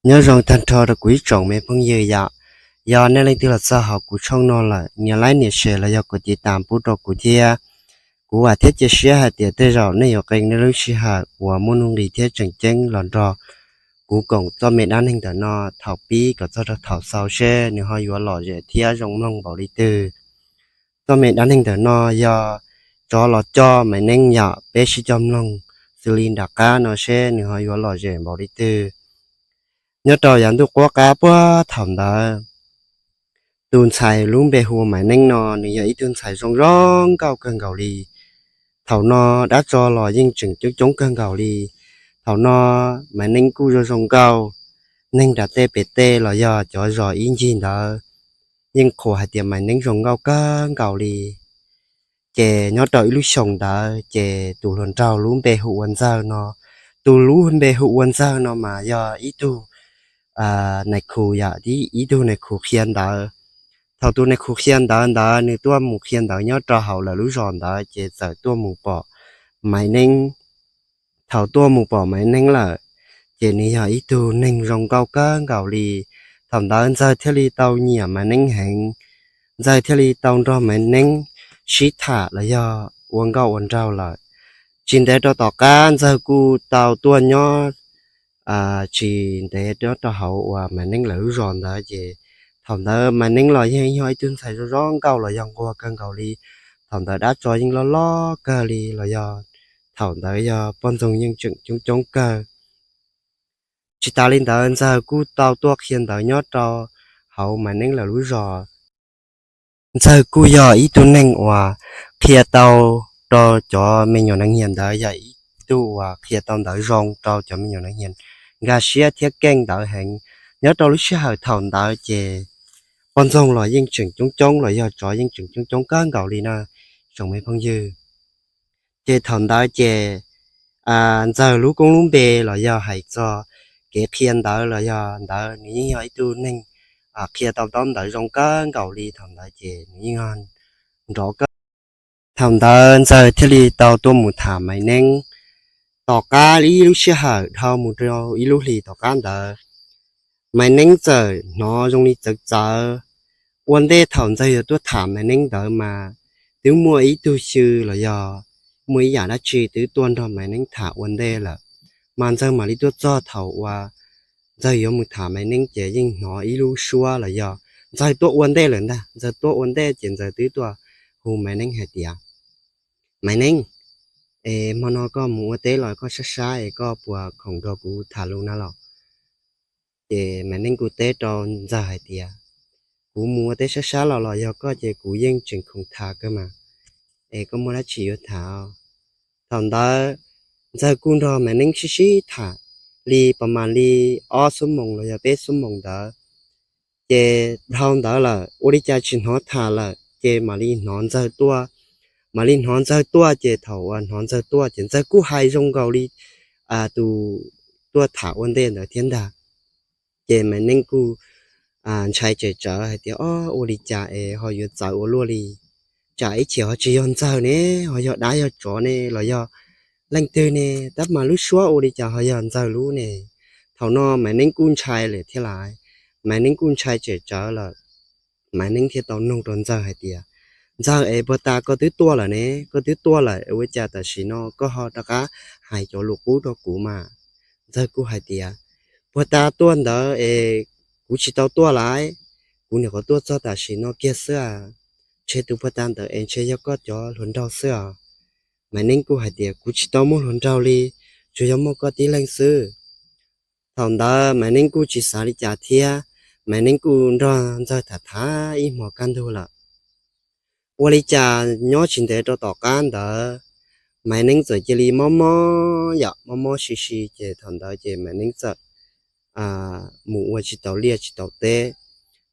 Nyob zoo tag nrho rau kuv ib tsoom me phooj ywg yom. Yog nej leej twg los txog hauv kuv tshooj no lawm, nias like nias share los yog kuv tiv tas pub rau kuv thiab. Kuv vam thiab cia siab hais tias tej zaum nej yuav qee nej lub sij hawm uas muaj nuj nqis thiab tseem ceeb los nrog kuv koom txoj me dab neeg ntawm no thaum pib kom txog rau thaum xaus seb nws ho yuav lom zem thiab zoo mloog npaum li twg. Txoj me dab neeg ntawm no yog tsov los coj Maiv Neeb yom, peb sib coj mloog xws li nram qab no seb nws ho yuav lom zem npaum li twg. Nyob rau yav ntuj qub qab puag thaum ntawd, tus ntxhais lub npe hu ua Maiv Neeb no nws yog ib tug ntxhais zoo zoo nkauj kawg nkaus li. Thaum no dab tsov los yeej tseem coob coob kawg nkaus li. Thaum no Maiv Neeb kuj zoo zoo nkauj, neeg nram tej pem tej los yog cov zos ib ncig ntawd yeej qhuas hais tias Maiv Neeb zoo nkauj kawg nkaus li. Ces nyob rau ib lub xyoos ntawd ces tus hluas nraug lub npe hu ua Ntxawg no, tus lub npe hu ua Ntxawg no mas yog ib tug nais khu yom, ib tug nais khu qhia ntawv. Thaum tus nais khu qhia ntawv ntawd nws tuaj mus qhia ntawv nyob rau hauv lawv lub zos ntawd ces txawm tuaj mus pom Maiv Neeb. Thaum tuaj mus pom Maiv Neeb lawm ces nws yog ib tug neeg zoo nkauj kawg nkaus li. Thaum ntawd Ntxawg thiaj li tau nyiam Maiv Neeb heev. Ntxawg thiaj li tau nrog Maiv Neeb sib tham los yog ua nkauj ua nraug lawm. Tsis ntev rau tom qab Ntxawg kuj tau tuaj nyob tsis ntev nyob rau hauv uas Maiv Neeb lawv lub zos ntawd ces thaum ntawd Maiv Neeb los yeej yog ib tug ntxhais zoo zoo nkauj los yog nquag kawg nkaus li. Thaum ntawd dab tsov yeej loj loj kawg li los yog thaum ntawd yog poj ntxoog yeej tseem coob coob kawg. Tsis tas li ntawd Ntxawg kuj tau tuaj qhia ntawv nyob rau hauv Maiv Neeb lawv lub zos. Ntxawg kuj yog ib tug neeg uas qhia tau rau cov me nyuam neeg nyias ntawd, yog ib tug uas qhia tau ntawv zoo rau cov me nyuam neeg nyias nkag siab thiab keej ntawv heev. Nyob rau lub sij hawm thaum ntawd ces poj ntxoog los yeej tseem coob coob los yog tsov yeej tseem coob coob kawg nkaus li na, tsoom me phooj ywg. Ces thaum ntawd ces Ntxawg lub koob lub npe los yog hais txog kev qhia ntawv los yog ntawd nws yeej yog ib tug neeg qhia tau ntaub ntawv zoo kawg nkaus li. Thaum ntawd ces nws yeej nrov kawg. Thaum ntawd Ntxawg thiaj li tau tuaj mus tham Maiv Neeb. Tom qab ib lub sij hawm dhau mus rau ib lub hlis tom qab ntawd, Maiv Neeb txawm hnov zoo li txawv txawv. Ua ntej thaum Ntxawg yuav tuaj tham Maiv Neeb ntawd mas twb muaj ib tug xyw los yog muaj ib yam dab tsi twb tuaj nrog Maiv Neeb tham ua ntej lawm. Mas Ntxawg mam li tuaj txog thaum uas Ntxawg yuav mus tham Maiv Neeb ces yeej hnov ib lub suab los yog Ntxawg tuaj ua ntej lawm ntag. Ntxawg tuaj ua ntej ces Ntxawg twb tuaj hu Maiv Neeb hais tias, Maiv Neeb, es hmo no koj mus ua teb los koj sab sab es koj puas khoom nrog kuv tham lus na los? Ces Maiv Neeb kuj teb rau Ntxawg hais tias, kuv mus ua teb sab sab los los yog koj ces kuv yeej tseem khoom tham kawg mas, es koj muaj dab tsi yuav tham? Thaum ntawd Ntxawg kuj nrog Maiv Neeb sib sib tham li pas mas li ob xuab moos los yog peb xuab moos ntawd. Ces dhau ntawd lawm ua li cas tsis hnov tham lawm ces mam li hnov Ntxawg tuaj. Mam li hnov Ntxawg tuaj ces thaum uas hnov Ntxawg tuaj ces Ntxawg kuj hais zoo nkaus li tus tuaj tham ua ntej ntawd thiab ntag. Ces Maiv Neeb kuj ntshai tsem tsawv hais tias, o, ua li cas es ho yuav txawv ua luaj li? Tsam ib chim ho tsis yog Ntxawg ne, ho yog dab yog tsov ne los yog leej twg ne? Tab mas lub suab ua li cas ho yog Ntxawg lub ne? Thaum no Maiv Neeb kuj ntshai lawm thiab lais. Maiv Neeb kuj ntshai tsem tsawv lawm. Maiv Neeb thiaj tau nug rau Ntxawg hais tias, Ntxawg, es puag ta koj twb tuaj lawm ne, koj twb tuaj lawm ua cas tam sim no koj ho rov qab hais cov lus qub rau kuv mas? Ntxawg kuj hais tias, puag ta tuaj ntawd es kuv tsis tau tuaj lais, kuv nyuam qhuav tuaj txog tam sim no kiag xwb. Ntshe tus puag ta ntawd es ntshe yog koj cov hluas nraug xwb os. Maiv Neeb kuj hais tias, kuv tsis tau muaj hluas nraug li, tsuas yog muaj koj tib leeg xwb. Thaum ntawd Maiv Neeb kuj tsis xav li cas thiab, Maiv Neeb kuj nrog Ntxawg tham tham ib hmos kaj ntug lawm. Ua li cas nyob tsis ntev rau tom qab ntawd, Maiv Neeb txawm cia li mob mob yom, mob mob si si ces thaum ntawd ces Maiv Neeb txawm mus ua tsis taus liaj tsis taus teb.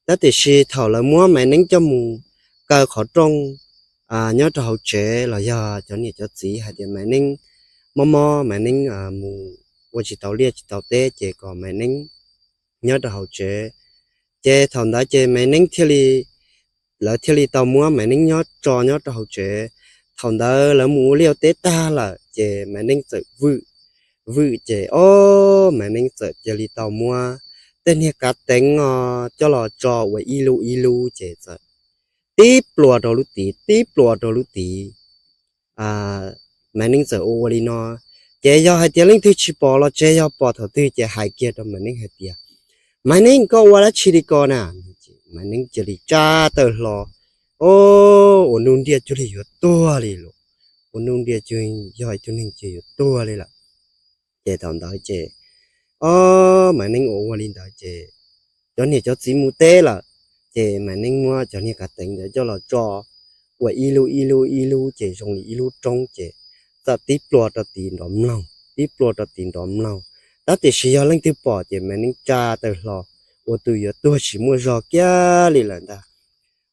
Tab tiam sis thaum lawv muab Maiv Neeb coj mus kaw qhov rooj nyob rau hauv tsev los yog cov niam cov txiv hais tias Maiv Neeb mob mob, Maiv Neeb mus ua tsis taus liaj tsis taus teb ces kom Maiv Neeb nyob rau hauv tsev. Ces thaum ntawd ces Maiv Neeb thiaj li, lawv thiaj li tau muab Maiv Neeb nyob tso nyob rau hauv tsev. Thaum ntawd lawv mus ua liaj ua teb tag lawm ces Maiv Neeb txawm vwm, vwm ces o, Maiv Neeb txawm cia li tau muab tej niag kav teev os coj los tso ua ib lub ib lub ces txawm tib plua rau lub tid, tib plua rau lub tid. Maiv Neeb txawm ua ua li no, ces yog hais tias leej twg tsis pom los tseg, yog pom thaum twg ces hais kiag rau Maiv Neeb hais tias, Maiv Neeb, koj ua dab tsi li ko na? Maiv Neeb cia li tsa tawm hlo, o, ua nruj nriaj cuag li yuav tuag li lawm, ua nruj nriaj cuag yog ib tug neeg ces yuav tuag li lawm. Ces thaum ntawd ces, o, Maiv Neeb ua ua li ntawd ces cov niam cov txiv mus teb lawm, ces Maiv Neeb muab cov niag kav teev ntawd coj los tso ua ib lub ib lub ib lub ces zoo li ib lub roob ces txawm tib plua rau tid nrov mloog, tib plua rau tid nrov mloog. Tab tiam sis yog leej twg pom ces Maiv Neeb tsa tawm hlo, ua tus yuav tuag tsis muaj zog kiag li lawm ntag.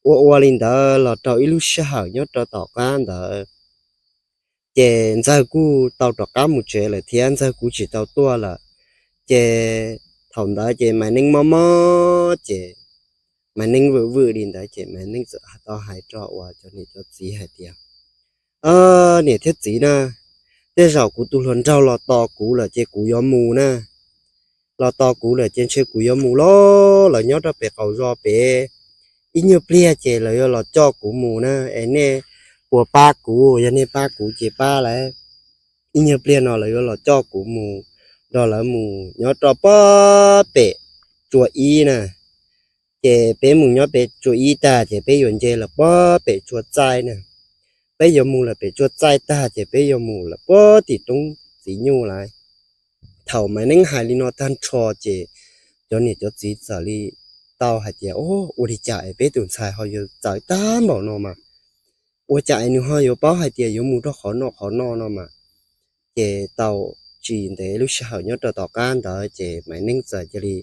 Ua ua li ntawd los rau ib lub sij hawm nyob rau tom qab ntawd ces Ntxawg kuj tau rov qab mus tsev lawm thiab Ntxawg kuj tsis tau tuaj lawm. Ces thaum ntawd ces Maiv Neeb mob mob ces Maiv Neeb vwm vwm li ntawd ces Maiv Neeb txawm tau hais rau uas cov niam cov txiv hais tias, Niam thiab txiv na, tej zaum kuv tus hluas nraug los tos kuv lawm ces kuv yuav mus na. Los tos kuv lawm ces ntshe kuv yuav mus lawm. Lawv nyob rau pem qaum zos pem, ib nyuag pliag ces lawv yuav los coj kuv mus na, es nej puas pab kuv? Yog nej pab kuv ces pab lawv, ib nyuag pliag no lawv yuav los coj kuv mus, nrog lawv mus nyob rau puag pem tsua ib na. Ces peb mus nyob pem tsua ib tag ces peb yuav nce lawm puag pem tsua txaij na. Peb yuav mus lawm pem tsua txaij tag ces peb yuav mus lawm puag tim roob txiv nyuj lawm. Thaum Maiv Neeb hais li no tag nrho ces cov niam cov txiv txawm li tau hais tias, Ua li cas es peb tus ntxhais ho yuav txawv tag npaum no mas? Ua cas es nws ho yuav paub hais tias yuav mus rau qhov no qhov no no mas? Ces tau tsis ntev lub sij hawm nyob rau tom qab ntawd ces Maiv Neeb txawm cia li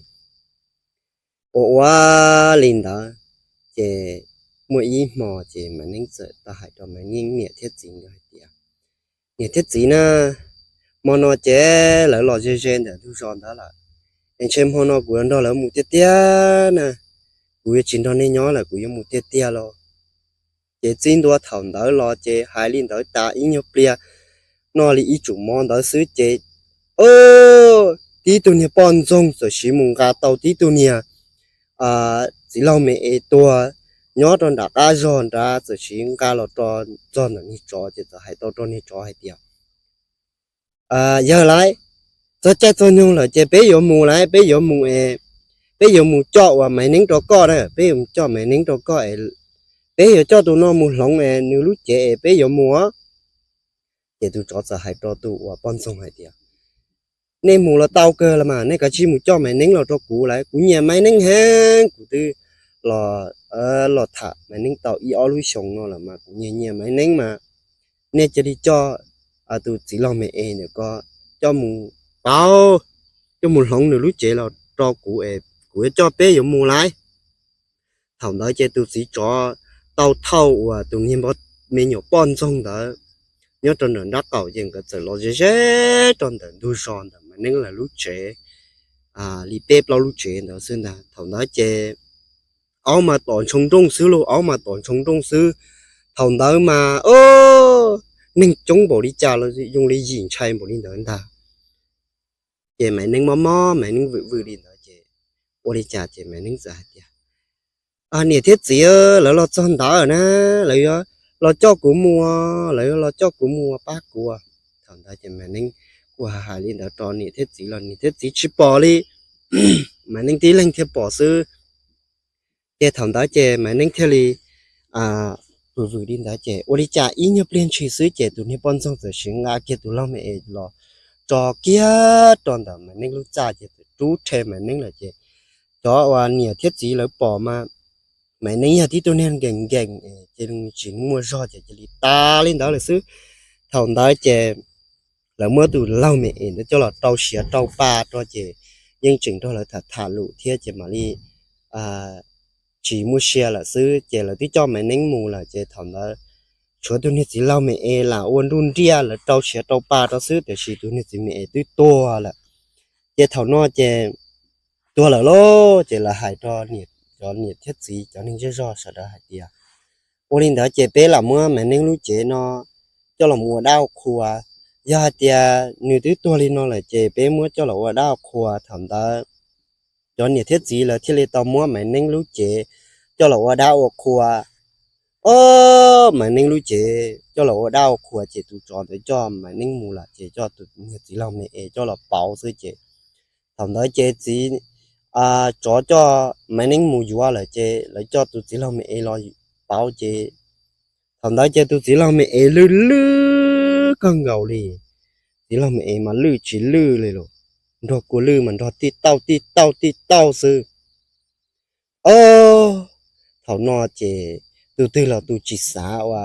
ua ua li ntawd. Ces muaj ib hmo ces Maiv Neeb txawm tau hais rau Maiv Neeb niam thiab txiv nkawd hais tias, Niam thiab txiv na, hmo no ces lawv los ze ze ntawm ntug zos ntawd lawm, es ntshe hmo no kuv yuav nrog lawv mus tiag tiag na. Kuv yuav tsis nrog nej nyob lawm, kuv yuav mus tiag tiag lauj. Ces txij ntua thaum ntawd los ces hais li ntawd tas ib nyuag pliag, noj li ib tsum mov ntawd xwb ces tib tug niag poj ntxoog txawm sim mus nqa tau tib tug niag txiv laug me es tuag nyob rau nram qab zog nrad, txawm sim nqa los rau txog ntawm niag tsov ces txawm hais tau rau niag tsov hais tias, Yawg lauj, txog caij txog nyoog lawm ces peb yuav mus lauj, peb yuav mus es peb yuav mus coj uas Maiv Neeb rau koj na, peb yuav mus coj Maiv Neeb rau koj es peb yuav coj tus no mus hloov es nws lub cev es peb yuav mus. Ces tus tsov txawm hais rau tus uas poj ntxoog hais tias, Nej mus los tau kawg los mas, nej kav tsij mus coj Maiv Neeb los rau kuv lauj, kuv nyiam Maiv Neeb heev, kuv twb los tham Maiv Neeb tau ib ob lub xyoos no lawm mas kuv nyiam nyiam Maiv Neeb mas. Nej cia li coj tus txiv laug me es ntawm ko coj mus pauv, coj mus hloov nws lub cev los rau kuv es kuv yuav coj peb yuav mus lauj. Thaum ntawd ces tus txiv tsov tau thauj uas tus niag me nyuam poj ntxoog ntawd nyob rau nram nrab qaum ces nkawd txawm los ze ze rau ntawm ntug zos ntawm Maiv Neeb lawv lub tsev li peb plaub lub tsev ntawd xwb ntag. Thaum ntawd ces aub mas tom ntshoo nrooj xwb lauj, aub mas tom ntshoo nrooj xwb. Thaum ntawd mas neeg coob npaum li cas los zoo li yim ntshai npaum li ntawd ntag. Ces Maiv Neeb mob mob, Maiv Neeb vwm vwm li ntawd ces ua li cas ces Maiv Neeb txawm hais tias, Niam thiab txiv, lawv los txog ntawd na, lawv yuav los coj kuv mus, lawv yuav los coj kuv mus pab kuv. Thaum ntawd ces Maiv Neeb kuj hais li ntawd rau niam thiab txiv los niam thiab txiv tsis pom li. Maiv Neeb tib leeg thiaj pom xwb. Ces thaum ntawd ces Maiv Neeb thiaj li vwm vwm li ntawd ces ua li cas ib nyuag pliag ntshis xwb ces tus niag poj ntxoog txawm sim nqa kiag tus laug me es los tso kiag rau ntawm Maiv Neeb lub txaj ces txawm rub rhe Maiv Neeb lawm ces cov uas niam thiab txiv lawv pom mas Maiv Neeb yog tib tug niag nkees nkees ces tsis muaj zog ces cia li tas li ntawd lawm xwb. Thaum ntawd ces lawv muab tus laug me es ntawd coj los rau siav rau pa rau ces yeej tseem nrog lawv tham tham lus thiab ces mam li tsis muaj sia lawm xwb ces lawv twb coj Maiv Neeb mus lawm ces thaum ntawd tshuav tus niag txiv laug me es lam ua nruj nriaj lawv rau siav rau pa rau xwb tiam sis tus niag txiv me es twb tuag lawm. Ces thaum no ces tuag lawm lauj ces lawv hais rau cov niam thiab txiv cov neeg zej zog sawv daws hais tias, Ua li ntawd ces peb lam muab Maiv Neeb lub cev no coj los ua dab ua qhua. Yog hais tias nws twb tuag li no lawm ces peb muab coj los ua dab ua qhua. Thaum ntawd cov niam thiab txiv lawv thiaj li tau muab Maiv Neeb lub cev coj los ua dab ua qhua. Ob, Maiv Neeb lub cev coj los ua dab ua qhua ces tus tsov ntawd coj Maiv Neeb mus lawm ces coj tus niag txiv laug me es coj los pauv xwb ces thaum ntawd ces txiv, tsov coj Maiv Neeb mus yuav lawm ces lawv coj tus txiv laug me es los pauv ces thaum ntawd ces tus txiv laug me es lwj lwj kawg nkaus li. Txiv laug me es mas lwj tsis lwj li los, nrog kua lwj mas nrog tij tauj tij tauj tij tauj xwb. Ob, thaum no ces tus twg los tus tsis xav ua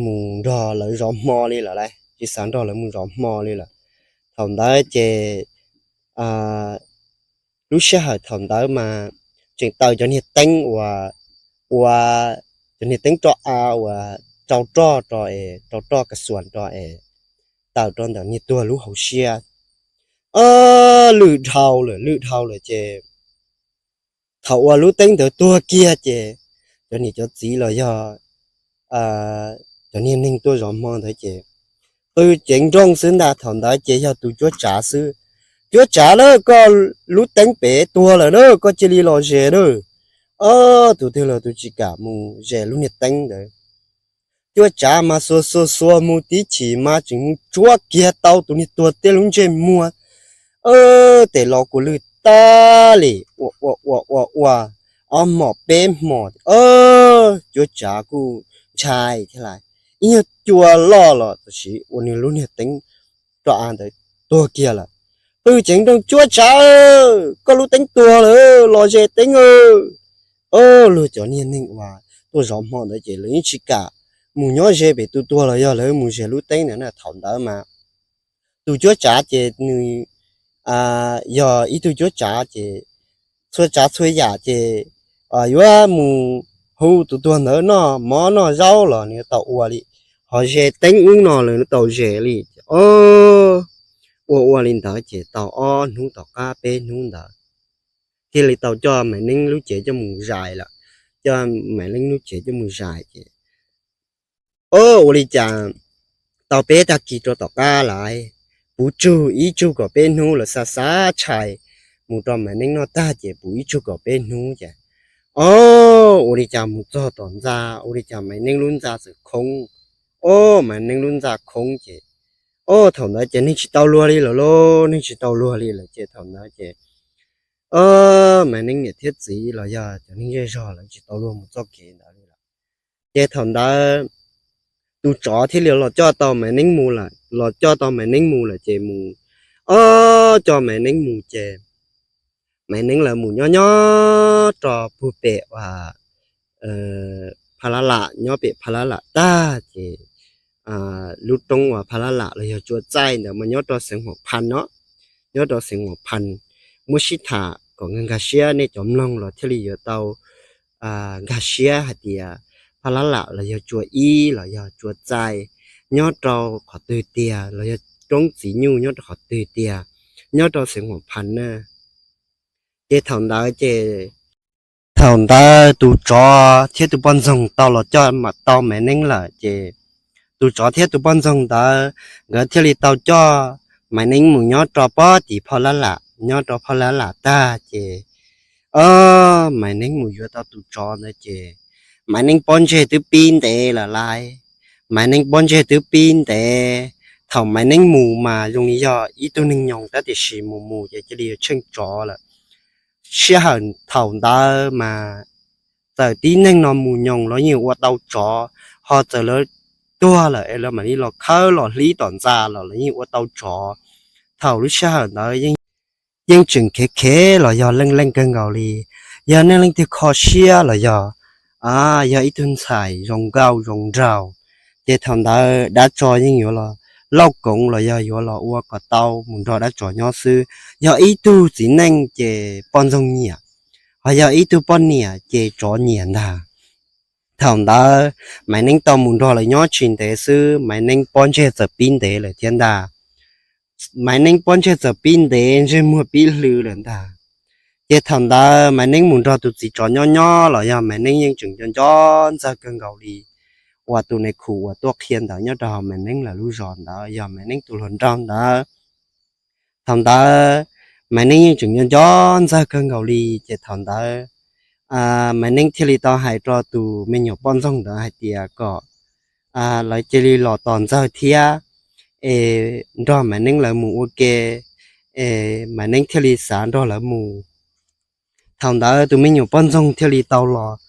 mus nrog lawv zov hmo li lawm lauj, tsis xav nrog lawv mus zov hmo li lawm. Thaum ntawd ces lub sij hawm thaum ntawd mas tseem taws cov niag teeb uas ua, cov niag teeb roj av uas rau roj rau es rau roj kas xuas rau es taws rau ntawm niag tuag lub hauv siab. Ob, lwj dhau lawm, lwj dhau lawm ces thaum uas lub teeb ntawd tuag kiag ces cov niam cov txiv los yog cov niag neeg tuaj zov hmo ntawd ces qw ceev nrooj xwb ntag. Thaum ntawd ces yog tus cuab tsav xwb. Cuab tsav lauj, koj lub teeb pem tuag lawm na, koj cia li los zes lauj. Ob, tus twg los tus tsis kam mus zes lub niag teeb ntawd. Cuab tsav mas xuas xuas xuas mus tib chim mas tseem mus tsuab kiag tau tus niag tuag tej lub ntsej muag. Tes los kua lwj tag li ua ua ua ua ua ob hmos peb hmos. Cuab tsav kuj ntshai thiab lauj, ib nyuag cua loj los tab sis ua nws lub niag teeb roj av ntawd tuag kiag lawm. Qw ceev nrooj, cuab tsav, koj lub teeb tuag lawm, los zes teeb. Ob, luag cov niag neeg uas tuaj zov hmo ntawd ces lawv yeej tsis kam mus nyob ze pem tus tuag los yog lawv mus zes lub teeb ntawd na. Thaum ntawd mas tus cuab tsav ces nws yog ib tug cuab tsav ces txhua tsav txhua yam ces yuav mus hu tus tuag ntawd noj mov noj zaub los nws tau ua li, ho ze teeb ub no los nws tau ze li. Ob, ua ua li ntawd ces tau ob hnub tom qab peb hnub ntawd thiaj li tau coj Maiv Neeb lub cev coj mus zais lawm, coj Maiv Neeb lub cev coj mus zais ces ob, ua li cas tau peb tag kis rau tom qab lawm, puv tsug ib tsug kom peb hnub lawm xa xa tshais mus rau Maiv Neeb noj tag ces puv ib tsug kom peb hnub ces ob, ua li cas mus txog tom ntxa ua li cas Maiv Neeb lub ntxa txawm khoob. Ob, Maiv Neeb lub ntxa khoob ces ob, thaum ntawd ces neeg tsis tau luag li lawm lauj, neeg tsis tau luag li lawm ces thaum ntawd ces ob, Maiv Neeb niam thiab txiv los yog cov neeg zej zog lawv tsis tau luag mus txoj kev ntawd li lawm. Ces thaum ntawd tus tsov thiaj li los coj tau Maiv Neeb mus lawm, los coj tau Maiv Neeb mus lawm ces mus, ob, coj Maiv Neeb mus ces Maiv Neeb lawv mus nyob nyob rau puag pem uas Pha Lab Lam, nyob pem Pha Lab Lam tag ces lub roob uas Pha Lab Lam los yog Tsua Txaij ntawd mas nyob rau xeev Huam Phan no, nyob rau xeev Huam Phan. Muab sib tham kom nkag siab, nej cov mloog los thiaj li yuav tau nkag siab hais tias Pha Lab Lam los yog Tsua Ib los yog Tsua Txaij nyob rau qhov twg tiag, los yog roob Txiv Nyuj nyob rau qhov twg tiag, nyob rau xeev Huam Phan na. Ces thaum ntawd ces thaum ntawd tus tsov thiab tus poj ntxoog tau los coj tau Maiv Neeb lawm ces tus tsov thiab tus poj ntxoog ntawd nkawd thiaj li tau coj Maiv Neeb mus nyob rau pob tim Pha Lab Lam. Nyob rau Pha Lab Lam tag ces ob, Maiv Neeb mus yuav tau tus tsov ntawd ces Maiv Neeb pob ntseg twb pib ntev lawm lauj. Maiv Neeb pob ntseg twb pib ntev. Thaum Maiv Neeb mus mas zoo li yog ib tug neeg nyoos tab tiam sis mus mus ces cia li yuav tsheej tsov lawm. Sij hawm thaum ntawd mas txawm tib neeg no mus nyoos los yeej ua tau tsov, ho txawm lawv tuag lawm es lawv mam li los khawb los hlib tom ntxa los lawv yeej ua tau tsov. Thaum lub sij hawm ntawd yeej tseem khev khev los yog leej leej kawg nkaus li. Yog nej leej twg kho siab los yog yog ib tug ntxhais zoo nkauj zoo nraug, ces thaum ntawd dab tsov yeej yuav los lauj koov los yog yuav los ua kom tau mus nrog dab tsov nyob xwb. Yog ib tug txiv neej ces poj ntxoog nyiam, ho yog ib tug poj niam ces tsov nyiam ntag. Thaum ntawd Maiv Neeb tau mus nrog lawv nyob tsis ntev xwb Maiv Neeb pob ntseg txawm pib ntev lawm thiab ntag. Maiv Neeb pob ntseg txawm pib ntev, ntsej muag pib hlw lawm ntag. Ces thaum ntawd Maiv Neeb mus nrog tus txiv tsov nyob nyob los yog Maiv Neeb yeej tseem nco nco ntxawg kawg nkaus li uas tus nais khu uas tuaj qhia ntawv nyob rau hauv Maiv Neeb lawv lub zos ntawd yog Maiv Neeb tus hluas nraug ntawd. Thaum ntawd Maiv Neeb yeej tseem nco nco Ntxawg kawg nkaus li. Ces thaum ntawd Maiv Neeb thiaj li tau hais rau tus me nyuam poj ntxoog ntawd hais tias kom lawv cia li los tos Ntxawg thiab es nrog Maiv Neeb lawv mus ua ke, es Maiv Neeb thiaj li xav nrog lawv mus. Thaum ntawd tus me nyuam poj ntxoog thiaj li tau los,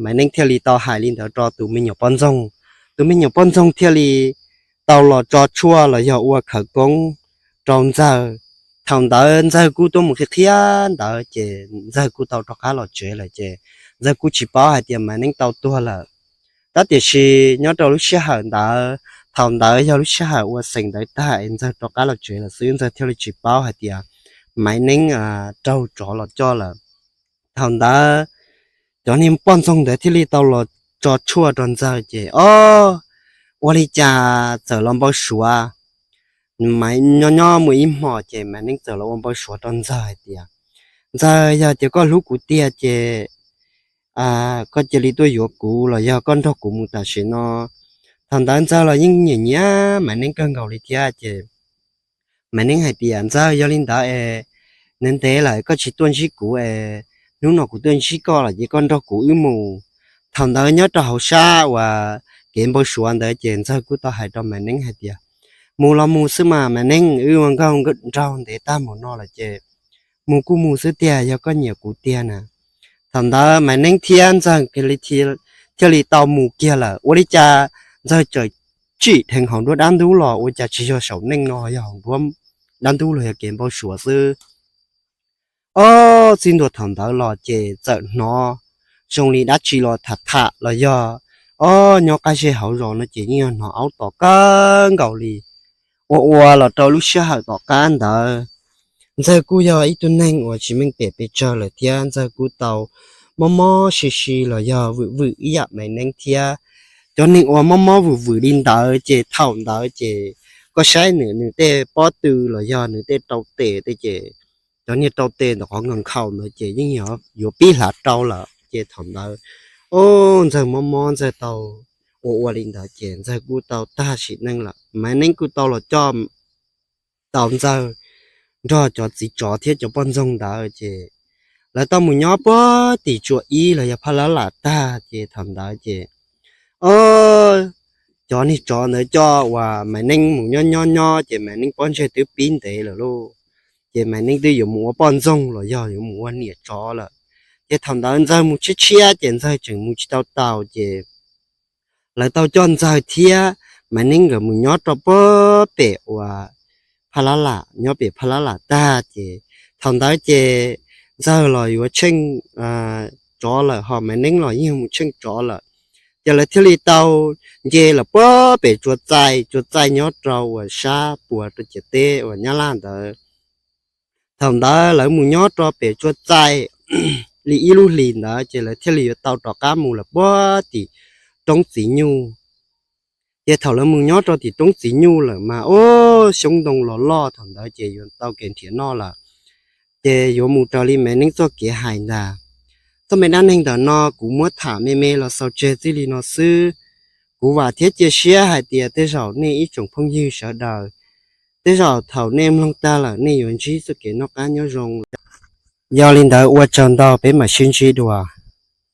Maiv Neeb thiaj li tau hais li ntawd rau tus me nyuam poj ntxoog. Tus me nyuam poj ntxoog thiaj li tau los tso tshuaj los yog ua khawv koob rau Ntxawg. Thaum ntawd Ntxawg kuj tuaj mus qhia qhia ntawd ces Ntxawg kuj tau rov qab los tsev lawm ces Ntxawg kuj tsis paub hais tias Maiv Neeb tau tuag lawm. Tab tiam sis nyob rau lub sij hawm ntawd, thaum ntawd yog lub sij hawm ua xeem ntawv tag es Ntxawg rov qab los tsev lawm xwb, Ntxawg thiaj li tsis paub hais tias Maiv Neeb raug tsov los coj lawm. Thaum ntawd cov niag poj ntxoog ntawd thiaj li tau los tso tshuaj rau Ntxawg ces, o, ua li cas txawm los npau suav. Maiv nyob nyob muaj ib hmos ces Maiv Neeb txawm los ua npau suav rau Ntxawg hais tias, Ntxawg, yog tias koj hlub kuv tiag ces koj cia li tuaj yuav kuv los yog koj nrog kuv mus tam sim no. Thaum ntawd Ntxawg los yeej nyiam nyiam Maiv Neeb kawg nkaus li thiab ces Maiv Neeb hais tias, Ntxawg, yog li ntawd es ntev ntev lawm koj tsis tuaj ntsib kuv es hnub no kuv tuaj ntsib koj lawm ces koj nrog kuv wb mus. Thaum ntawd nyob rau hauv sab uas kev npau suav ntawd ces Ntxawg kuj tau hais rau Maiv Neeb hais tias, Mus los mus xwb mas Maiv Neeb, wb ua nkauj nraug ntev tag mus no lawm ces mus kuj mus xwb tiag, yog koj nyiam kuv tiag na. Thaum ntawd Maiv Neeb thiab Ntxawg thiaj li tau mus kiag lawm. Ua li cas Ntxawg txawm tsim dheev hauv nruab dab ntub los ua cas tsis yog saum neej no, yog hauv nruab dab ntub los yog kev npau suav xwb. Ob txij ntua thaum ntawd los ces txawm hnov zoo li dab tsi los tham tham los yog ob nyob qab zej hauv zos no ces yeej yog hnov aub tom kawg nkaus li. Ua ua los rau lub sij hawm tom qab ntawd, Ntxawg kuj yog ib tug neeg uas tsis meej pem pes tsawg lawm thiab Ntxawg kuj tau mob mob si si los yog vwm vwm ib yam Maiv Neeb thiab. Cov neeg uas mob mob vwm vwm li ntawd ces thaum ntawd ces koj saib nws, nws tej pob tw los yog nws tej rau tes tej ces cov niag rau tes ntawm qhov nkhaus ntawd ces yeej yuav pib hlav rau lawm ces thaum ntawd, o, Ntxawg mob mob Ntxawg tau ua ua li ntawd ces Ntxawg kuj tau tag sim neej lawm. Maiv Neeb kuj tau los coj tau Ntxawg nrog cov txiv tsov thiab cov poj ntxoog ntawd ces lawv tau mus nyob puag tim tsua ib los yog phaj lab lam tag ces thaum ntawd ces, o, cov niag tsov ntawd coj uas Maiv Neeb mus nyob nyob nyob ces Maiv Neeb pob ntseg twb pib ntev lawm lauj. Ces Maiv Neeb twb yuav mus ua poj ntxoog los yog yuav mus ua niam tsov lawm. Ces thaum ntawd Ntxawg mus tshiab tshiab ces Ntxawg tseem mus tsis tau taus ces lawv tau coj Ntxawg thiab Maiv Neeb nkawd mus nyob rau puag pem uas phaj lab lam, nyob pem phaj lab lam tag ces thaum ntawd ces Ntxawg los yuav tsheej tsov lawm ho Maiv Neeb los yeej mus tsheej tsov lawm. Ces lawv thiaj li tau nce lawm puag pem tsua txaij, tsua txaij nyob rau uas sab puag rau ciam teb uas Nyab Laj ntawd. Thaum ntawd lawv mus nyob rau pem tsua txaij li ib lub hlis ntawd ces lawv thiaj li yuav tau rov qab mus lawm puag tim roob txiv nyuj. Ces thaum lawv mus nyob rau tim roob txiv nyuj lawm mas, o, xyoob ntoo los loj thaum ntawd ces yuav tau kev nrhiav noj lawm. Ces yuav mus raws li Maiv Neeb txoj kev hais ntag. Txoj me dab neeg ntawm no kuv muab tham me me los xaus tseg txij li no xwb. Kuv vam thiab cia siab hais tias tej zaum nej ib tsoom phooj ywg sawv daws, tej zaum thaum nej mloog tag lawm nej yuav ntsib txoj kev noj qab nyob zoo. Yog li ntawd ua tsaug ntau, peb mam sib ntsib dua.